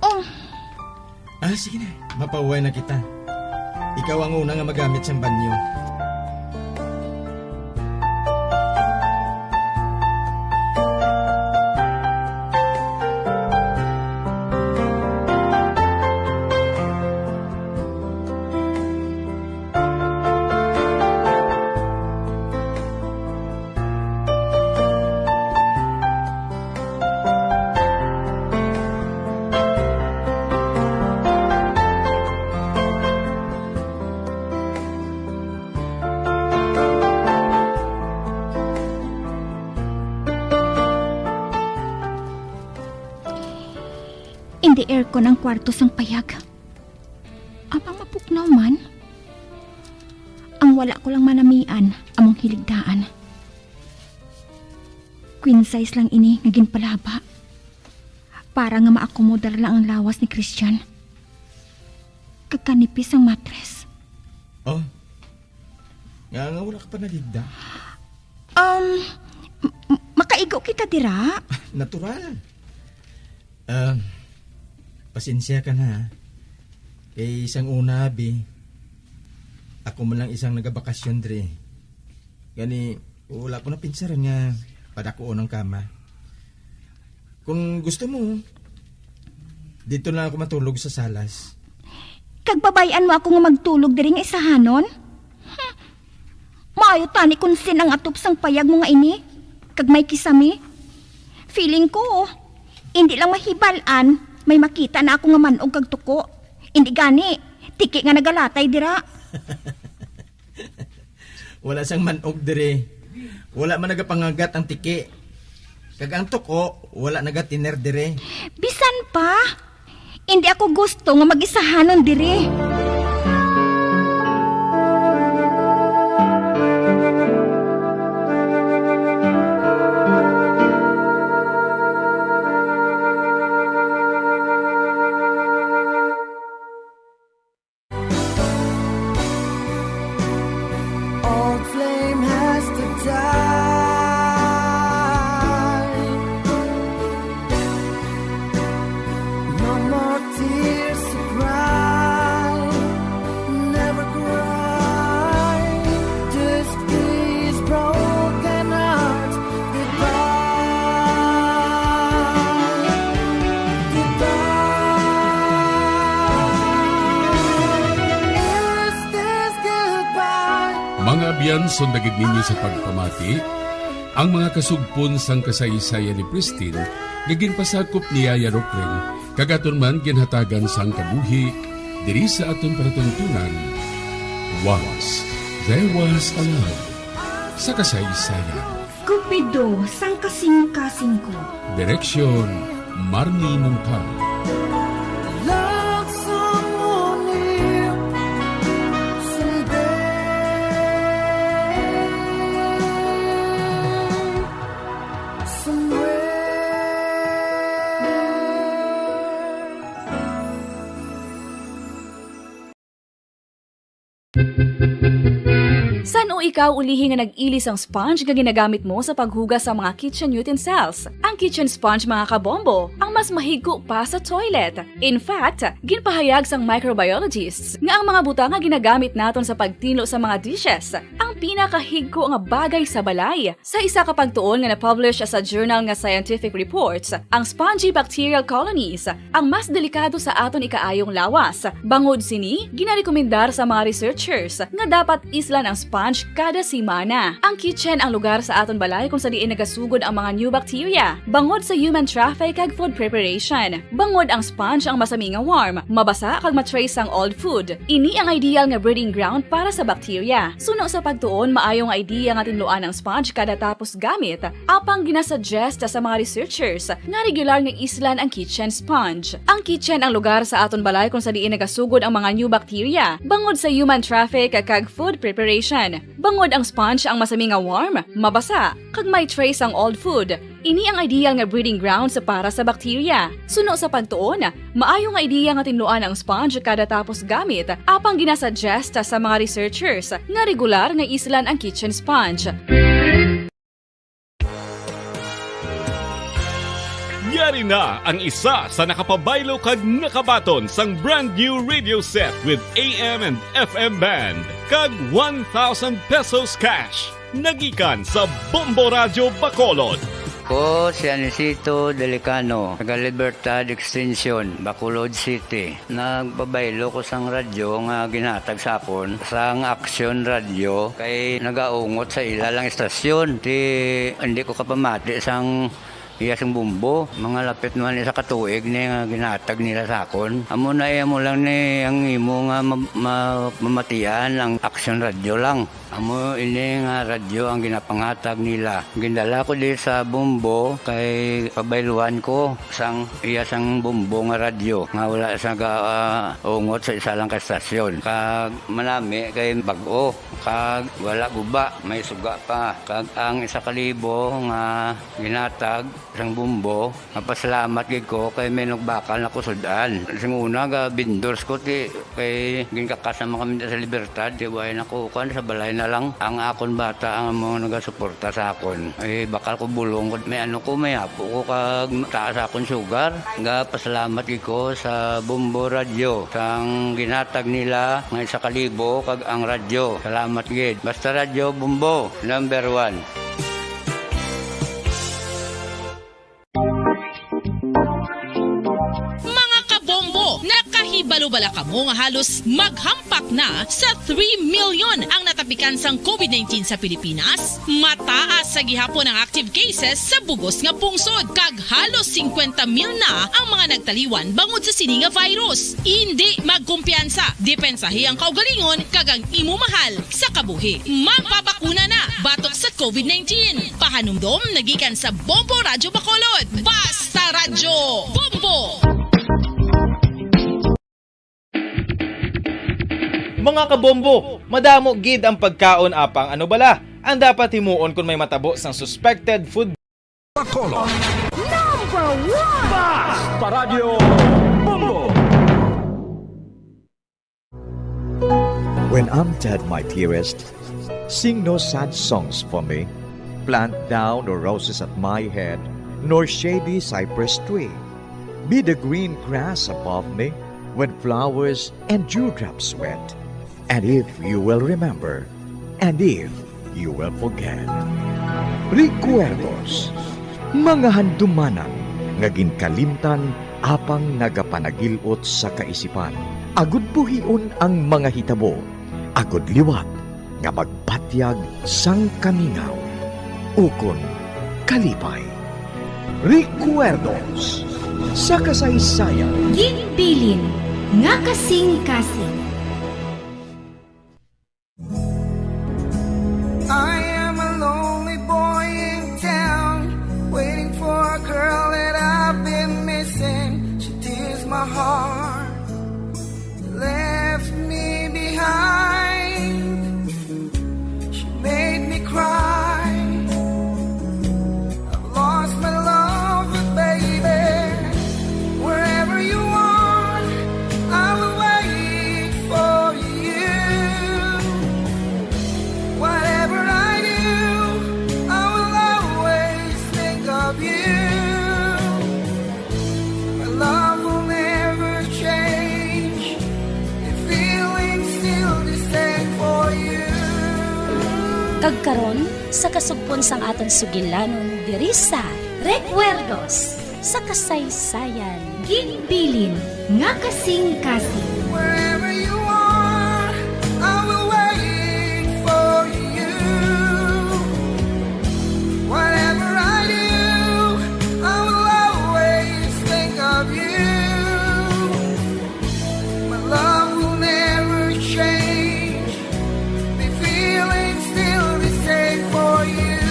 Oh. Ah, sige na. Mapauway na kita. Ikaw ang una nga magamit sang banyo. Indi aircon ang kwarto sang payag. Apang mapuknaw man. Ang wala ko lang manamian among hiligdaan. Queen size lang ini nga ginpalaba. Para nga maakomodar lang ang lawas ni Christian. Kag kanipis ang matres. Oh, nga, nga wala ka pa nagigda? Um, m- m- makaigo kita dira? Natural. Ah, pasensya ka na, ha. Kay sang una, bi, ako man lang isang nagabakasyon diri. Gani, wala ko napinsaran nga padakuon ang kama. Kung gusto mo, dito na ako matulog sa salas. Kag babay-an mo ako nga magtulog diri nga isahanon? Hmm. Maayo tani kun sin ang atop sang payag mo nga ini, kag may kisame. Feeling ko, hindi lang mahibal-an, may makita na ako nga man-og kag tuko. Hindi gani, tiki nga nagalatay dira. Wala sang man-og diri. Wala man nagapangagat ang tiki. Kag ang tuko, wala nagatiner diri. Bisan pa, hindi ako gusto nga mag-isahanon diri. Old flame has to die. No more tears to cry. Never cry. Just these broken hearts. Goodbye. Goodbye. Is this goodbye? Mga abyan, sundagid ninyo sa pagpamati ang mga kasugpon sang kasaysayan ni Pristine nga ginpasakop ni Yaya Rokring, kag aton man ginhatagan sang kabuhi diri sa aton palatuntunan. Once there was a love sa kasaysayan. Cupido sang kasingkasing ko. Direksyon, Marnie Mungkal. Love someone new someday, somewhere. San-o ikaw ulihi nga nag-ili sang sponge nga ginagamit mo sa paghugas sa mga kitchen utensils? Ang kitchen sponge, mga kabombo, ang mas mahigko pa sa toilet. In fact, ginpahayag sang microbiologists nga ang mga butang nga ginagamit naton sa pagtinlo sa mga dishes ang pinakahigko nga bagay sa balay. Sa isa ka pagtuon nga na-publish sa journal nga Scientific Reports, ang spongy bacterial colonies ang mas delikado sa aton ikaayong lawas. Bangod sini, ginarekomendar sa mga researchers nga dapat islan ang sponge kada semana. Ang kitchen ang lugar sa aton balay kung sa diin nagasugod ang mga new bacteria, bangod sa human traffic kag food preparation. Bangod ang sponge ang masami nga warm, mabasa kag ma-trace ang old food. Ini ang ideal nga breeding ground para sa bacteria. Suno sa pagtuon, maayo nga idea nga tinluan ang sponge kada tapos gamit, apang ginasuggest sa mga researchers nga regular nga islan ang kitchen sponge. Ang kitchen ang lugar sa aton balay kung sa diin nagasugod ang mga new bacteria, bangod sa human traffic kag food preparation. Bangod ang sponge ang masami nga warm, mabasa, kag may trace ang old food. Ini ang ideal nga breeding grounds para sa bacteria. Suno sa pagtuon, maayo nga idea nga tinluan ang sponge kada tapos gamit, apang ginasuggest sa mga researchers nga regular nga islan ang kitchen sponge. Yari na ang isa sa nakapabaylo kag nakabaton sang brand new radio set with A M and F M band kag one thousand pesos cash. Nagikan sa Bombo Radyo Bacolod. Ko si Anisito Delicano, taga Libertad Extension, Bacolod City. Nagpabaylo ko sang radyo nga ginhatag sa akon sang Aksyon Radyo kay nagaungot sa ila lang istasyon. Ti, hindi ko kapamati sang Iya sang Bombo, mga lapit man isa ka tuig ni nga ginatag nila sa akon. Amo na, iya mo lang ni ang imo nga ma-, ma-, mamatian ang Aksyon Radyo lang. Amo ini nga radyo ang ginapangatag nila. Gindala ko di sa Bombo kay pabayluan ko sang iya sang Bombo nga radyo nga wala sa ga-, ah, ungot sa isa lang ka estasyon. Kag manami kay bag-o, kag wala guba, may suga pa. Kag ang isa ka libo nga ginatag sang Bombo, mapasalamat gid ko kay may nagbakal na ko sud-an. Sing una, ga-vendors ko, ti, kay ginkakas naman kami sa Libertad, ti, way na ko, kuwan, sa balay na lang. Ang akon bata ang mga nagasuporta sa akon. Ay, bakal ko bulong ko, may ano ko, may apo ko, kag taas akon sugar. Ga-pasalamat gid ko sa Bombo Radyo, sang ginatag nila nga isa ka libo, kag ang radyo. Salamat gid. Basta Radyo Bombo, number one. Mga kabombo, nakahibalo bala kamo nga halos maghampak na sa three million ang natapikan sang covid nineteen sa Pilipinas? Mataas sa gihapon ang active cases sa bugos nga pungsod, kag halos singkwenta mil na ang mga nagtaliwan bangod sa sini nga virus. Indi magkumpiyansa, depensahi ang kaugalingon kag ang imo mahal sa kabuhi. Magpabakuna na batok sa covid nineteen. Pahanumdom nagikan sa Bombo Radyo Bacolod. Basta Radyo Bombo! Mga kabombo, madamo gid ang pagkaon apang ano bala ang dapat himuon kon may matabo sang suspected food Bacolod. Number one! Basta Radyo Bombo! When I'm dead, my dearest, sing no sad songs for me. Plant thou no roses at my head, nor shady cypress tree. Be the green grass above me when flowers and dewdrops wet. And if you will remember, and if you will forget. Recuerdos, mga handumanan nga ginkalimtan apang nagapanagil-ot sa kaisipan. Agud buhion ang mga hitabo, agud liwat nga magbatyag sang kamingaw ukon kalipay. Recuerdos sa kasaysayan. Ginbilin nga kasing-kasing. I am a lonely boy in town, waiting for a girl that I've been missing. She tears my heart, left me behind. She made me cry. I've lost my love, but baby, wherever you are, I will wait for you. Whatever I do, I will always think of you. My love will never change. The feeling's still the same for you. Kag karon, sa kasugpon sang aton sugilanon diri sa Recuerdos sa Kasaysayan, ginbilin nga kasing-kasing. Wherever you are, I will wait for you. Whatever I do, I will always think of you. My love will never change. The feeling's still the same for you.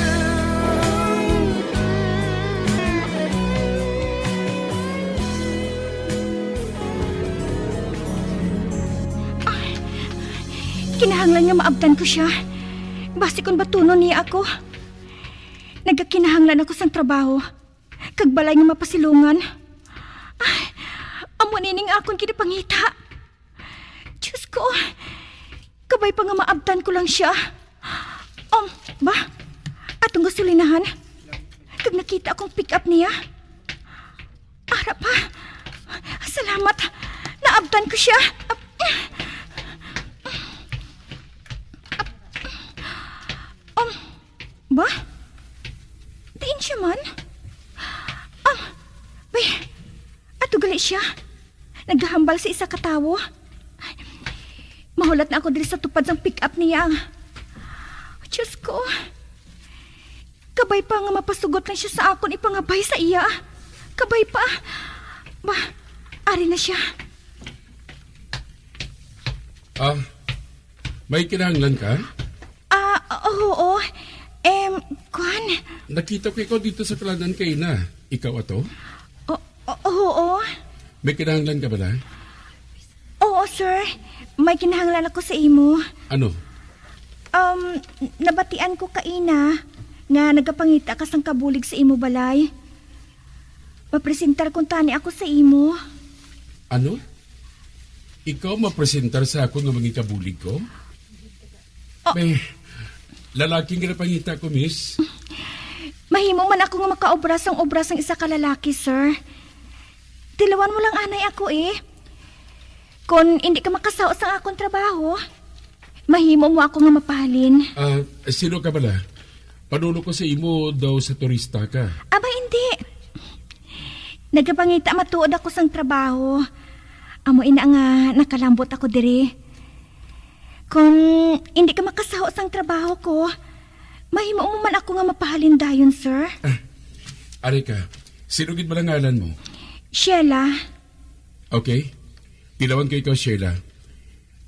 Ay, kinahanglan nga maabtan ko sia. Basi kon batunon niya ako. Nagakinahanglan ako sang trabaho kag balay nga mapasilungan. Ay, amo ni ning akon ginapangita. Diyos ko, kabay pa nga maabtan ko lang siya. Um, ba? Atong gasolinahan. Kag nakita akong pick-up niya. Ara pa. Salamat. Naabtan ko siya. Um, ba? Diin siya man? Ah, bay, ato gali siya. Nagahambal sa isa ka tawo. Mahulat na ako diri sa tupad sang pick-up niya. Diyos ko. Kabay pa nga mapasugot lang siya sa akon ipangabay sa iya. Kabay pa. Ba, ari na siya. Ah, may kinahanglan ka? Ah, oo. Em, kwan. Nakita ko ikaw dito sa kalanan kay na. Ikaw ato? O, o- oo. May kinahanglan ka bala? Oo, sir. May kinahanglan ako sa imo. Ano? Um, nabatian ko kaina nga nagapangita ka sang kabulig sa imo balay. Mapresentar kuntani ako sa imo. Ano? Ikaw mapresentar sa ako nga mangikabulig ko? Oh. May lalaki nga napangita ko, miss. Mahimo man ako nga makaobra sang obra sang isa ka lalaki, sir. Tilawan mo lang anay ako eh. Kon hindi ka makasaw sang akon trabaho, mahimo mo ako nga mapahalin. Ah, sino ka bala? Panulo ko sa imo daw sa turista ka. Aba, hindi. Nagapangita matuod ako sang trabaho. Amo ina nga nakalambot ako diri. Kung hindi ka makasaho sang trabaho ko, mahimo mo man ako nga mapahalin dayon, sir. Ari ka, sino gid bala ngalan mo? Sheila. Okay. Tilawan ko ikaw, Sheila.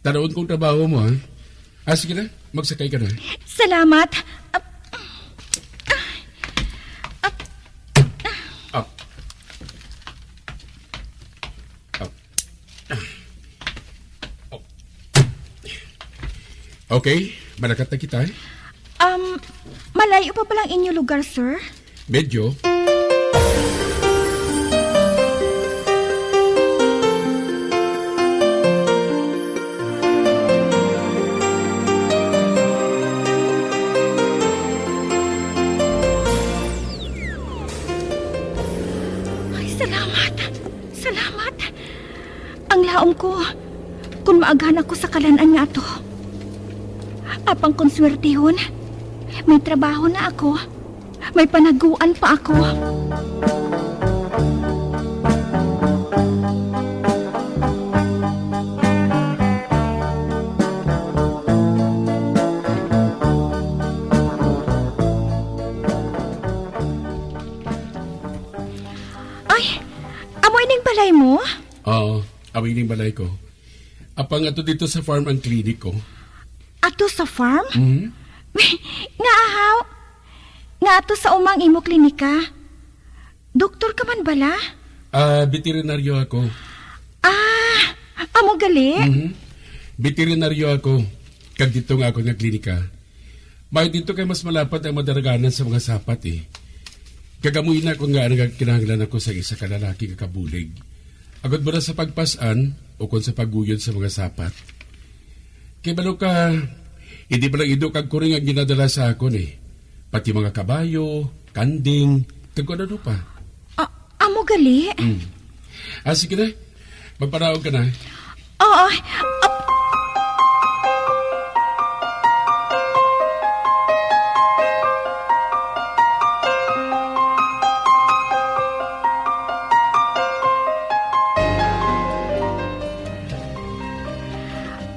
Tanawon kong trabaho mo, ha? Ah, sige na. Magsakay ka na. Salamat. Ap- Up. Up. Up. Okay, malakat na kita. Um, malayo pa ba lang inyo lugar, sir? Medyo. Ay, salamat. Salamat. Ang laom ko, kung maaghan ako sa kalan-an nga ato. Apang kung swertihon, may trabaho na ako. May panaguan pa ako. Ay, amo ining balay mo? Oo, amo ining balay ko. Apang ato dito sa farm ang klinik ko. Ato sa farm? Mhm. Nga ahaw? Nga ato sa umang imo klinika? Doktor ka man bala? Ah, veterinaryo ako. Ah, amo gali? Mhm. Veterinaryo ako. Kag dito nga ako nga klinika. May dito kay mas malapad ang madaraganan sa mga sapat eh. Kag amo ina ko nga nagakinahanglan ako sa isa ka lalaki nga kabulig. Agod mo na sa pagpas-an o kon sa pagguyod sa mga sapat. Kay balo ka, hindi ba lang ido kag kuring ang ginadala sa akon eh. Pati mga kabayo, kanding, kag kung ano pa. Ah, amo gali? Mm. Ah, sige na. Magpanaog ka na. Oo. Ap-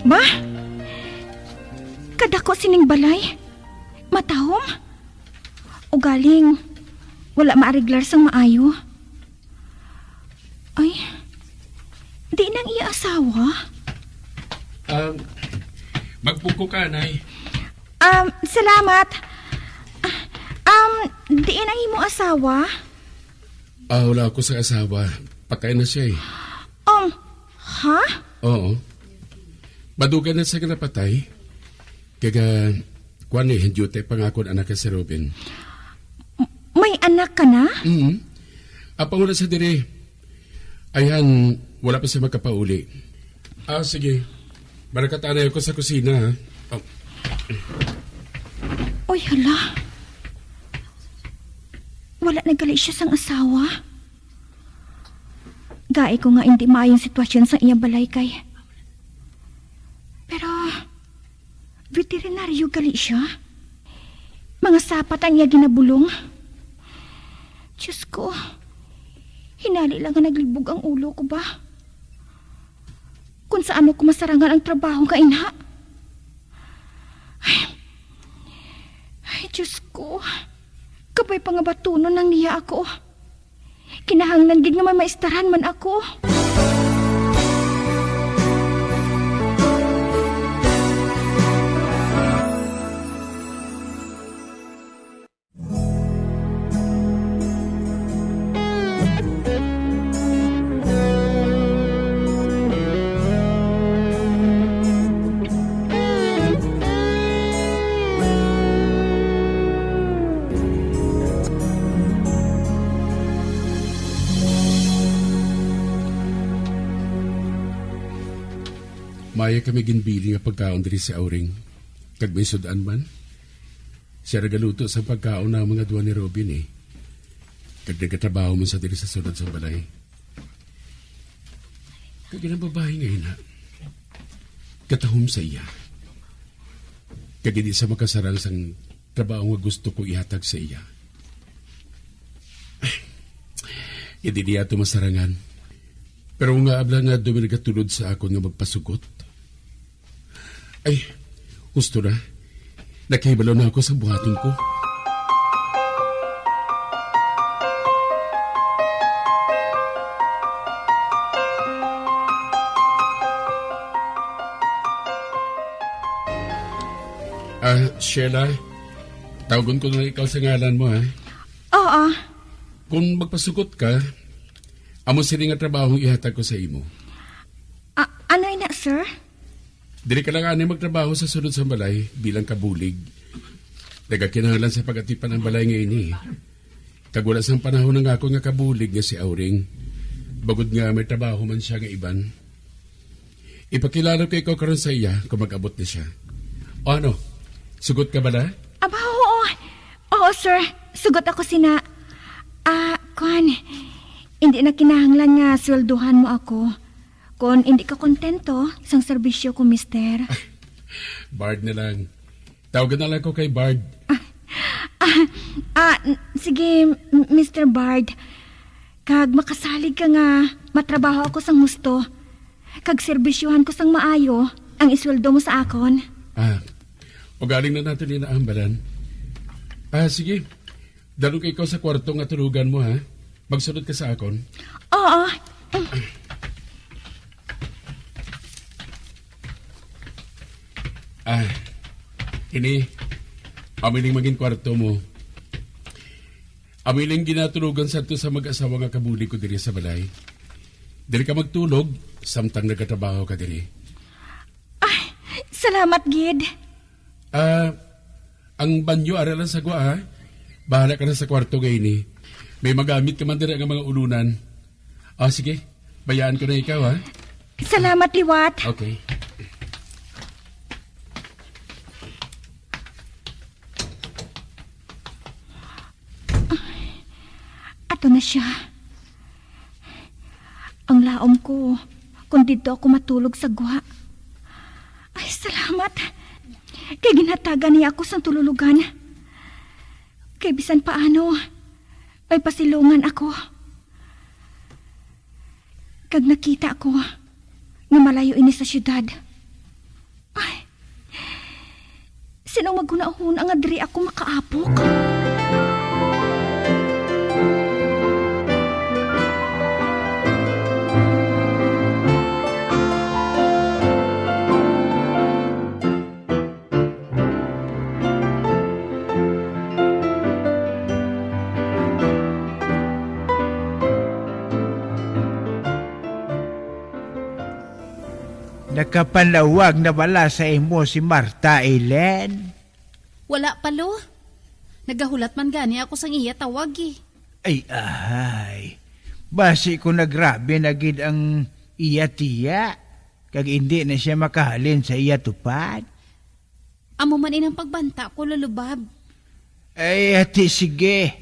Ba? Kadako sining balay. Matahom. Ugaling, wala maariglar sang maayo. Ay, di nang iya asawa? Um, magpuko ka, Nay. Um, salamat. Ah, Um, di nang imo asawa? Ah, wala ako sa asawa. Patay na siya eh. Um, ha? Oo. Madugay na siya nga napatay. Kaga, kuan eh, duty pa nga akon anak si Ruben. May anak ka na? Mm. Apang wala sa diri. Ayan, wala pa siya makapauli. Ah, sige. Malakatanay ako sa kusina, ha? Oh. Oy, hala. Wala na gali siya sang asawa. Gai ko nga hindi maayong sitwasyon sa iya balay kay. Pero, veterinaryo gali siya. Mga sapat ang iya ginabulong. Diyos ko, hinali lang nga naglibog ang ulo ko ba? Kung sa ano ko masarangan ang trabaho nga inha? Ay, ay, Diyos ko. Ay, pangabatunon lang niya ako. Kinahanglan gid nga may maistaran man ako. Maayo kami ginbiling nga pagkaon diri si Auring, kag may sud-an man. Sia nagaluto sang pagkaon namon nga duha ni Robin, eh. Kag nagatrabaho man sia diri sa sulod sang balay. Kag ang babayi nga ina, katahom sa iya. Kag hindi sia makasarang sang trabaho nga gusto ko ihatag sa iya. Hindi niya ato masarangan. Pero nga abla nga dumi nagatulod sa akon nga magpasugot. Ay, husto na. Nakahibalo na ako sa buhaton ko. Ah, Sheila, tawgon ko na ikaw sa ngalan mo, ha? Oo. Kung magpasugot ka, amo sini nga trabaho ang ihatag ko sa imo. Ah, ano ina, sir? Diri ka lang ani magtrabaho sa sulod sang balay bilang kabulig. Nagakinahanglan sa pag-atipan ang balay nga ini. Kag wala sang panahon ang akon nga kabulig nga si Auring, bangod nga may trabaho man sia nga iban. Ipakilala ko ikaw karon sa iya kung mag-abot na sia. O ano, sugot ka bala? Aba, oo. Oo, sir. Sugot ako sina. Ah, kwan. Hindi na kinahanglan nga sweldohan mo ako. Kon hindi ka kontento sang serbisyo ko, mister. Bard na lang. Tawagan na lang ko kay Bard. Ah, ah, ah, n-, sige, M-, mister Bard. Kag makasalig ka nga matrabaho ako sang husto. Kag serbisyohan ko sang maayo ang isweldo mo sa akon. Ah, ugaling na nato ni naambalan. Ah, sige. Dalon kay ikaw sa kwarto nga tulugan mo, ha? Magsunod ka sa akon. Oo. Ah, ini, amo ining magin kwarto mo. Amo ining ginatulogan sadto sa mag-asawa nga kabulig ko diri sa balay. Diri ka magtulog, samtang nagatrabaho ka diri. Ay, salamat gid. Ah, ang banyo ara lang sa gwa, ha? Bahala ka na sa kwarto nga ini. May magamit ka man dira nga mga ulunan. Ah, sige. Bayaan ko na ikaw, ha? Salamat liwat. Okay. Ato na siya. Ang laom ko, kung didto ako matulog sa gwa. Ay, salamat. Kay ginhatagan niya ako sang tululugan. Kay bisan paano, may pasilungan ako. Kag nakita ko nga malayo ini sa siyudad. Ay, sino ang maghunahuna nga diri ako makaapok? Nakapanawag na bala sa imo si Marta, Ellen? Wala pa, Lo. Nagahulat man gani ako sang iya tawag, eh. Ay, ahay. Basi ko nagrabi na gid ang iya tiya, kag indi na sia makahalin sa iya tupad. Amo man inang pagbanta ko, Lolo Bob. Ay, ati, sige.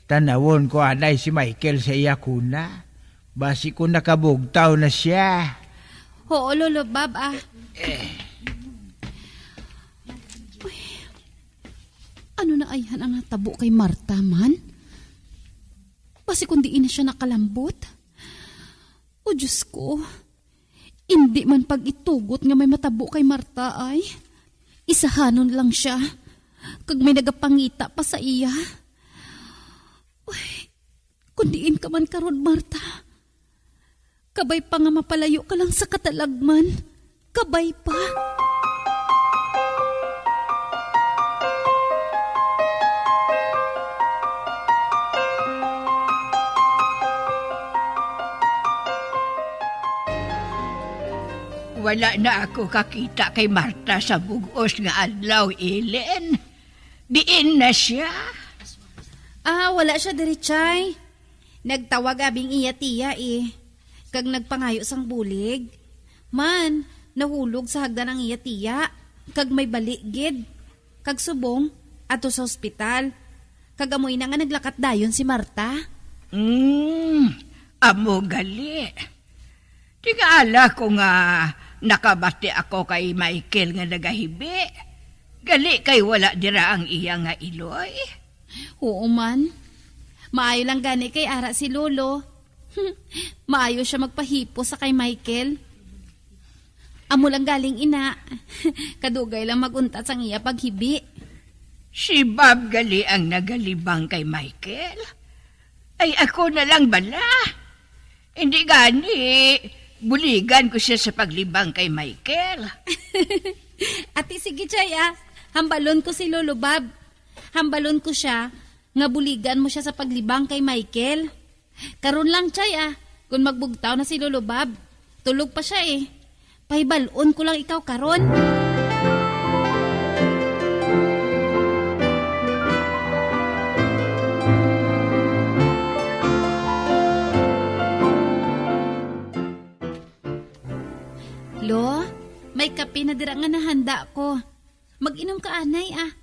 Tanawon ko anay si Michael sa iya kuna. Basi ko nakabugtaw na sia. Oo, Lolo Bob, ah. Eh. Uy, ano na ayhan ang natabo kay Marta man? Basi kung diin na siya nakalambot? O Diyos ko, indi man pag-itugot nga may matabo kay Marta ay. Isahanon lang siya, kag may nagapangita pa sa iya. Uy, kung diin ka man karon, Marta, kabay pa nga mapalayo ka lang sa katalagman. Kabay pa. Wala na ako kakita kay Marta sa bug-os nga adlaw, Ellen. Diin na siya? Ah, wala siya diri, Chay. Nagtawag abi ang iya tiya, eh, kag nagpangayo sang bulig. Man, nahulog sa hagdan ang iya tiya, kag may bali gid. Kag subong, adto sa ospital. Kag amo ina nga naglakat dayon si Marta. Mm, amo gali. Tingala ko nga nakabati ako kay Michael nga nagahibi. Gali kay wala dira ang iya nga iloy. Oo man. Maayo lang gani kay ara si Lolo. Maayo siya magpahipo sa kay Michael. Amo lang galing ina. Kadugay lang mag-untat sang iya paghibi. Si Bob gali ang nagalibang kay Michael. Ay, ako na lang bala. Hindi gani, buligan ko siya sa paglibang kay Michael. Ati, sige, Chay, ah. Hambalon ko si Lolo Bob. Hambalon ko siya nga buligan mo siya sa paglibang kay Michael. Karon lang, Chay, ah. Kung magbugtaw na si Lolo Bob, tulog pa siya, eh. Pahibal-on ko lang ikaw karon. Lo, may kape na dira nga nahanda ko. Mag-inom ka anay, ah.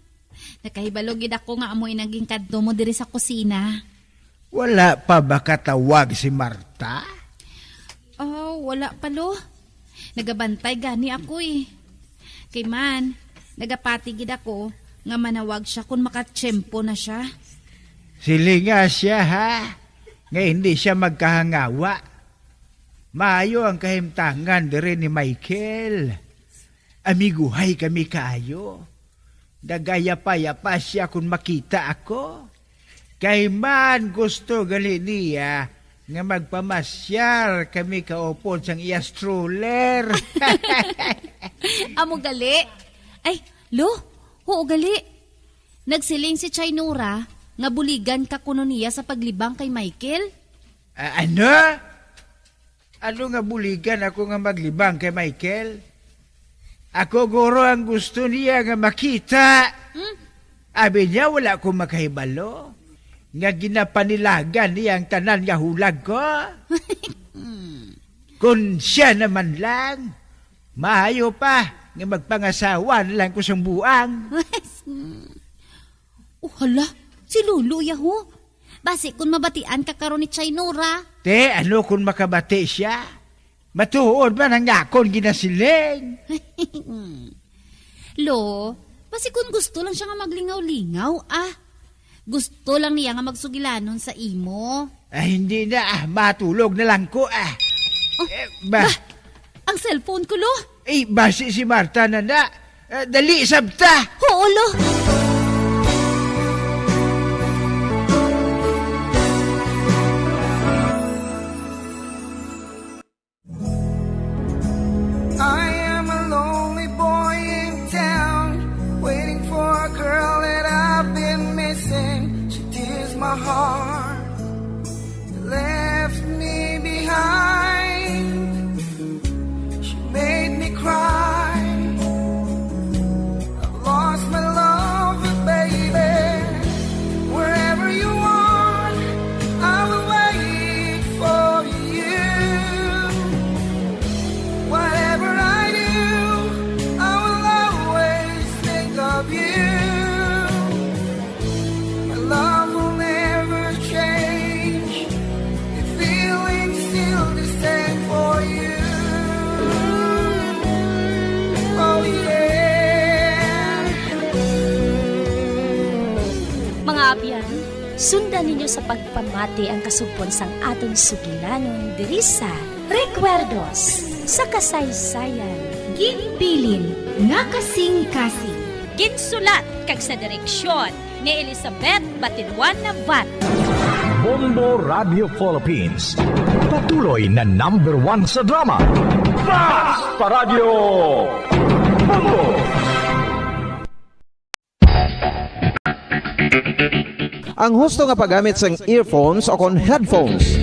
Nakahibalo gid ako nga amo ina ginkadto mo diri sa kusina. Wala pa ba katawag si Marta? Oh, wala pa, Lo. Nagabantay gani ako, eh. Kay man, nagapati gid ako nga manawag siya kung makatiyempo na siya. Silinga siya, ha, nga hindi siya magkahangawa. Maayo ang kahimtangan diri ni Michael. Amiguhay kami kaayo. Nagayapa-yapa siya kon makita ako. Kay man gusto gali niya nga magpamasyar kami kaupod sang iya stroller. Amo gali? Ay, Lo, huo gali. Nagsiling si Chay Nora nga buligan ka kuno niya sa paglibang kay Michael. Ah, ano? Ano nga buligan ako nga maglibang kay Michael? Ako guro ang gusto niya nga makita. Hmm? Abi niya, wala ko makahibalo nga ginapanilagan niya ang tanan nga hulag ko. Kon siya naman lang, maayo pa nga magpangasawa na lang ko sang buang. Oh, hala, si Lolo, yaho. Basi kun mabatian ka karon ni Chay Nora. Te, ano kun makabati siya? Matuod man ang akon ginasiling. Lo, basi kun gusto lang siya nga maglingaw-lingaw, ah. Gusto lang niya nga magsugilanon sa imo. Ah, hindi na, ah. Matulog na lang ko, ah. Oh, Eh, ba? Ba? Ang cellphone ko, Lo. Eh, basi si Marta na na. Ah, dali, sabta. Oo, Lo. I am a lonely boy in town, waiting for a girl that I've been missing. She tears my heart, left me behind. She made me cry. I've lost my love, baby. Wherever you are, I will wait for you. Whatever I do, I will always think of you. My love will never change. The feeling's still the same for you. Oh, yeah. Mga abyan, sundan ninyo sa pagpamati ang kasugpon sang aton sugilanon diri sa Recuerdos sa Kasaysayan. Ginbilin nga kasing-kasing. Ginsulat kag sa direksyon ni Elizabeth Batilwan Navarro. Bombo Radio Philippines, patuloy na number one sa drama. Basta Radyo Bombo! Ang husto nga paggamit sang earphones o kon headphones.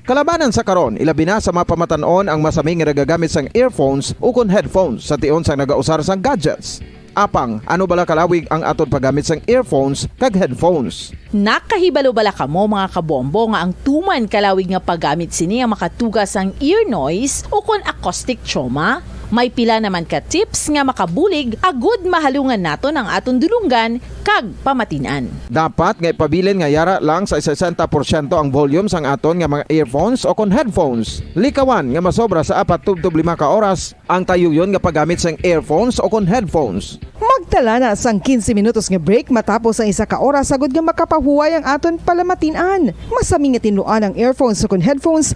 Kalabanan sa karon, ilabi na sa mga pamatan-on ang masami nga nagagamit sang earphones o kon headphones sa tion sang nagausar sang gadgets. Apang, ano bala kalawig ang aton paggamit sang earphones kag headphones? Nakahibalo bala kamo, mga kabombo, nga ang tuman kalawig nga paggamit sini ang makatuga sang ear noise o kon acoustic trauma? May pila naman ka tips nga makabulig agud mahalungan naton ang aton dulonggan kag pamatin-an. Dapat nga ipabilin nga yara lang sa sesenta porsyento ang volume sang aton nga mga earphones o kon headphones. Likawan nga masobra sa apat tubtob lima ka oras ang tayuyon nga paggamit sang earphones o kon headphones. Magtala na sang quince minutos nga break matapos ang isa ka oras, agud nga makapahuway ang aton palamatin-an. Masami nga tinluan ang earphones o kon headphones